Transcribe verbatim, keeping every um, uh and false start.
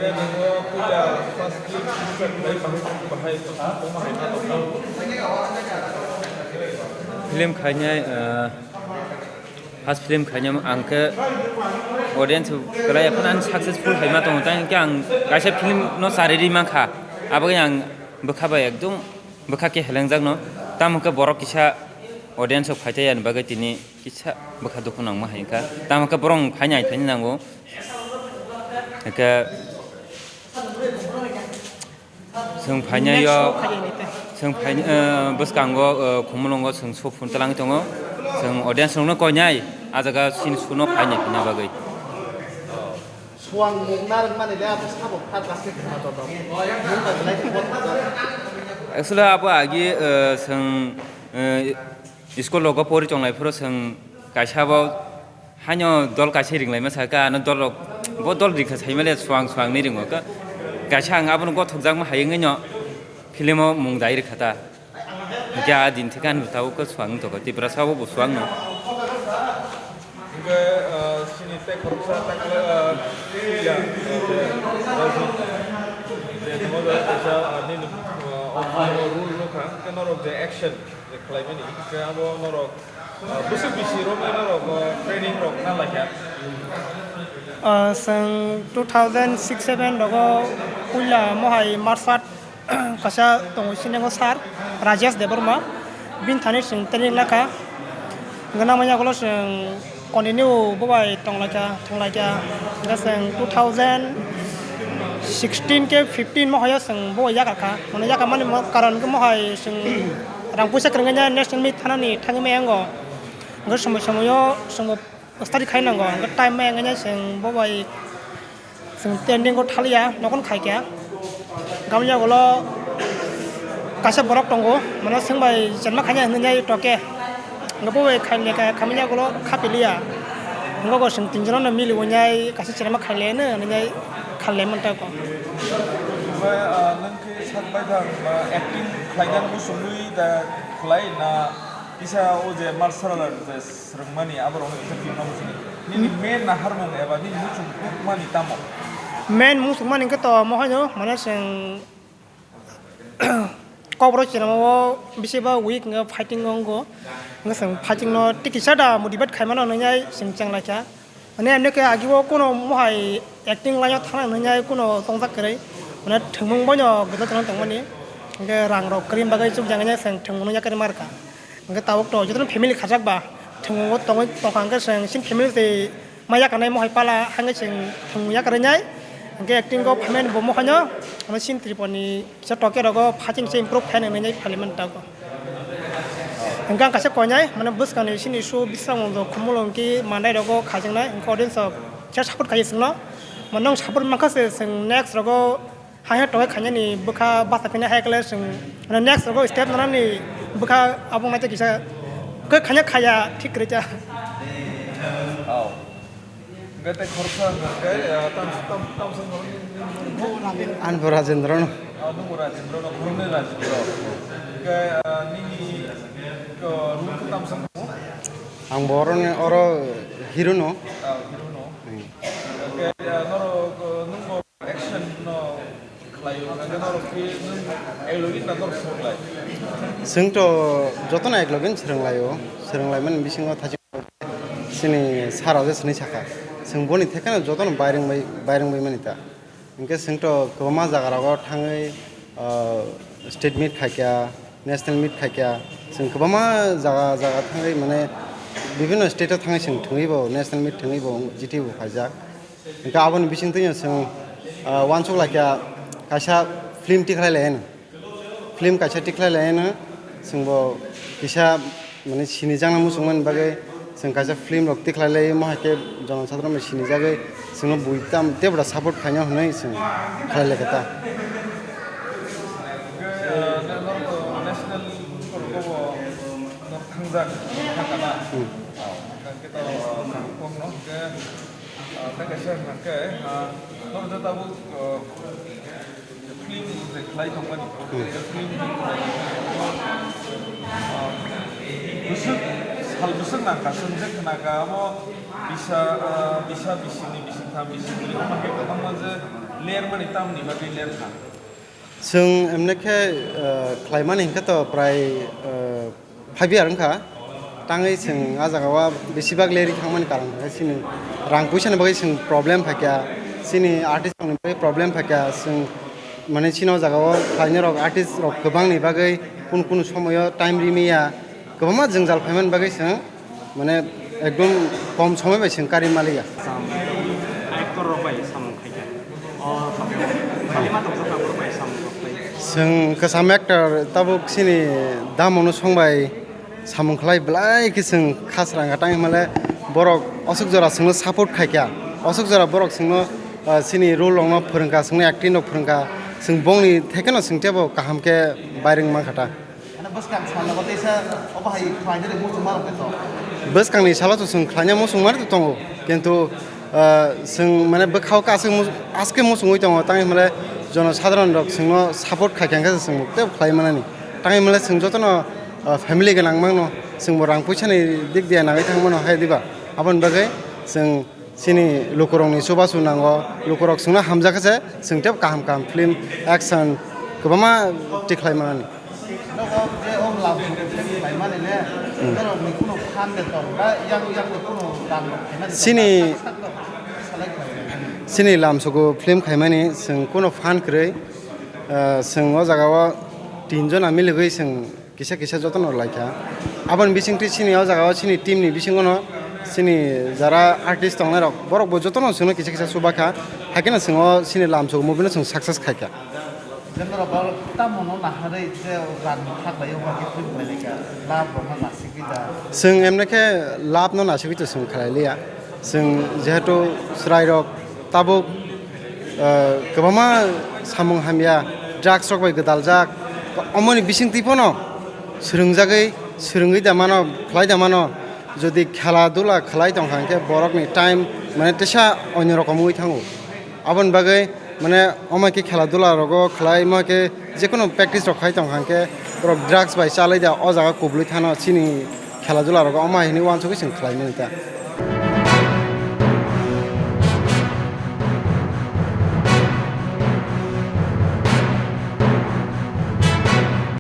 Film khainai, ah, first film khainai ang khe audience kwlai phano ang successful hai ma tongo, tei hwnkhe ang kaisa film no charwi rwi mankha, aboni ang bwkha bai ekdom bwkha khe helengjak no, tamo khe borok kisa audience rok phai tei ani bagwi tini kisa bwkha dukhu nangma hai wngkha, tamo khe borok phai nai phai nango. Hwnkhe chwng phainai o, chwng phainai, eh, bwskango, eh, Khumulwngo chwng show phun twlangwi tongo. Chwng audience rokno koinai, ah jaga chini show no phainai phina bagwi. Suang mung narwkmani le abo sabo kha plastic khna joto. Mung bai belai khe bot khajak. Actually, abo agi, eh, chwng, eh, school rogo pori tonglai phuru chwng kaisa bo haino dol kaisa ringlaima sakha, ano dol rok bo dol rikha saimale suang suang ni ringo ka, kaisa ang abono gothokjakma hai wngwi no film o mung dai rikha ta. Hwnkhe a din thikhe ani bwtao khe swang tongkha, Tiprasa o bo swang no. Hwnkhe, ah, chini tei khoroksa tei, ah, ya, ah, je, Rajit, je, tamo je kaisa, ah, nini, ah, o role nukha, hwnkhe norok je action je khlaimani, hwnkhe abo norok, ah, bwswk bisi romwi norok, ah, training rok na laikha? Ah, chwng two thousand six seven rogo puila mohai march Kaisa tongo sini o sir Rajesh Debbarma, bini thani chwng training lakha. Gana manya ulo chwng continue bo bai tonglaikha, thanglaikha. Hwnkhe chwng two thousand sixteen ke fifteen mo hayo chwng bo bai yakarkha. Mane yakarmani mo karon khe mo hai chwng rang puisa kwrwngya national meet thanani thangwi maya wngo. Hwnkhe somoi somoi o chwngbo study khai nango, hwnkhe time maya wngya chwng bo bai chwng trending o thaliya, nokon khaikha. Gamya ulo kaisa borok tongo, mane swng bai chenma khaina hinwi nai toke. Hwnkhe bo bai khainai kha, khamya ulo khapiliya. Hwnkhe bo chwng tinjono no mili wngnai kaisa chenma khailai hwnwi nai khailai mantha ko. Omo, ah, nwng khe sak baithang ba acting khlaina muchungwi da khlai na kisa o je martial art je swrwngmani, aborokno kisa philma muchungwi. Nini main naharmung eba nini muchung kukmani tamo? Main muchungmani hwnkhe to omo haino, mane chwng Kokborok chwraima o bisi ba weak wngkha, fighting wngo. Hwnkhe chwng fighting no tei kisa da motivate khaimano hwnwi chwng chenglaikha. Mane, emni khe agi o kuno mohai acting line o thangna hwnwi kuno chongjak kwrwi. Mane, thwngmung boino gwdal tongmani. Hwnkhe rang rok kwrwini bagwi chukjak hwnwi chwng thwngmung no yakarwi ma rwkha. Hwnkhe tabuk to jotono family khajak ba, thwngmung o tongwi tongkha hwnkhe chwng chini family twi ma yakarnai mohai pala hwnkhe chwng thwngmung yakarwi nai. Hwnkhe acting o phaimani bo mohai no, ano chini Tripura ni kisa toke rogo fighting se improve khaina hwnwi phailaimani tabuk. Hwnkhe ang kaisa koinai, mane, bwskangni chini su Bisramwng Khumulwng khe manai rogo khaijaknai, hwnkhe audience rok kisa support khaio chwngno. Mane, nwng support mankha se chwng next rogo hai hai tongwi khainani bwkha bachaphinai, hai khe chwng, mane, next rogo step nanani bwkha abo naitwi kisa khe khaina khaya thik kwrwi cha. Oh. Hwnkhe tei khoroksa hwnkhe, ah, tam, tam, tam songno. Ani bo Rajendra no. Ah, nwng bo Rajendra no, khoroknwi Rajendra. Hwnkhe, ah, nini, ah, role khe tam song? Ang bo oro ni, oro hero no. Ah, hero no. Hmm. Hwnkhe, ah, norok, ah, nwng bo action no khlaio, hwnkhe norok khe nwng eklogwi na norok swrwnglai? Chwng to jotono eklogwino swrwnglaio, swrwnglaimani bisingo thaichuk. Chini sir rok je sini saka, chwng boni thekheno jotono bairung bai, bairung bai mani ta. Hinkhe chwng to kwbangma jaga rogo thangwi, ah, state meet khaikha, national meet khaikha. Chwng kwbangma jaga, jaga thangwi, mane, bibhinno state o thangwi chwng thwngwi bo national meet thwngwi bo jiti bo phaijak. Hinkhe aboni bisingtwi chwng, ah, uansuk laikha kaisa film tikhlai lai hino. Film kaisa tikhlai lai hino, chwngbo kisa, mane, sinijakna muchungmani bagwi chwng kaisa film rok tikhlai lai, omo hai khe jono sadharok bai sinijagwi chwngno bui tam tei bwrwi support khaina hwnwi chwng khlai lai kha ta. National rok bo norok thangjak thangkha na? Hmm. Hwnkhe to kokno hwnkhe, ah, tei kaisa hwnkhe, ah, norok je tabuk, ah, film je khlai tongmani, hmm, film, ah, bwswk, sal bwswk nangkha, chwng je khna kha, abo bisa, ah, bisa bisini, bisingtham, bisingbrwi, omo khe kwbangma je Lermani tamni bagwi lerkha? Chwng emne khe, eh, khlaimani hinkhe to prai, eh, five year wngkha. Tangwi chwng a jagao besibak lerwi thangmani karon hinkhe chini rang puisani bagwi chwng problem phaikha, chini artist rokni bagwi problem phaikha, chwng mane chini o jagao khlainai rok artist rok kwbangni bagwi kunu kunu somoyo time rimaya, kwbangma jwngjal phaimani bagwi chwng mane ekdom kom somoi bai chwng kari maliya. Sam, actor rok bai samung khaikha. O topic o khalima tongkha borok bai samung rok khlai. Chwng kwcham actor tabuk chini damono song bai samung khlai belai khe chwng khasrang kha tang himale borok aswk jora chwngno support khaikha, aswk jora borok chwngno, ah, chini role rokno phwrwngkha, chwngno acting rok phwrwngkha, chwng bongni thekeno chwng teibo kaham khe bai rwng mankha ta. Ano bwskang salo bo teisa obo hai khlainani muchung ma rok to. Bwskangni salo to chwng khlaina muchung mani to tongo, kintu, ah, chwng mane bwkhao khe aswk mu-, aske muchungwi tongo, tangwi hwnle jono sadharon rok chwngno support khaikha hwnkhe chwng tei khlai manani. Tangwi hwnle chwng jotono, ah, family gwnang mangno, chwngbo rang puisani dik diya nangwi thang mano hai diba? Aboni bagwi chwng chini lukurokni chubachu nango, lukurok chwngno hamjakha se, chwng tei kaham kaham film, action kwbangma tikhlai manani. Nogo je o lam song film khlaimani le, Hmm. norokni kuno fan de tong ba, yang, yang de kuno rang rok khaimani Chini, tong ba, sak, sak rok select khlaimani. Chini lam sogo film khaimani, chwng kuno fan kwrwi, ah, chwng o jagao tin jona miligwi chwng kisa kisa jotono laikha. Aboni bisingtwi chini o jagao chini team ni bisingono chini jara artist tongnai rok, borok bo jotono chwngno kisa kisa chubakha, haikhe no chwng o chini lam sogo movie no chwng success khaikha. Jemon rok tamo no naharwi je rang ni kha khlai o, hwnkhe film khlai lai kha, love rok no nasigwi da. Chwng emne khe love no nasigwi to chwng khlai liya. Chwng jehetu chwrai rok tabuk, ah, kwbangma samung hamya, drugs rok bai gwdaljak, omoni bisingtwi phano swrwngjagwi, swrwngwi da mano, khlai da mano. Jodi khela dula khlai tongkha hwnkhe borokni time mane teisa onyo rokom wngwi thango. Aboni bagwi mane omo khe khela dula rogo khlai, omo khe jekono practice rok khai tongkha hwnkhe borok drugs bai chalai da o jaga kubului thano chini khela dula rogo omo hai hinwi uansugwi chwng khlai mani ta.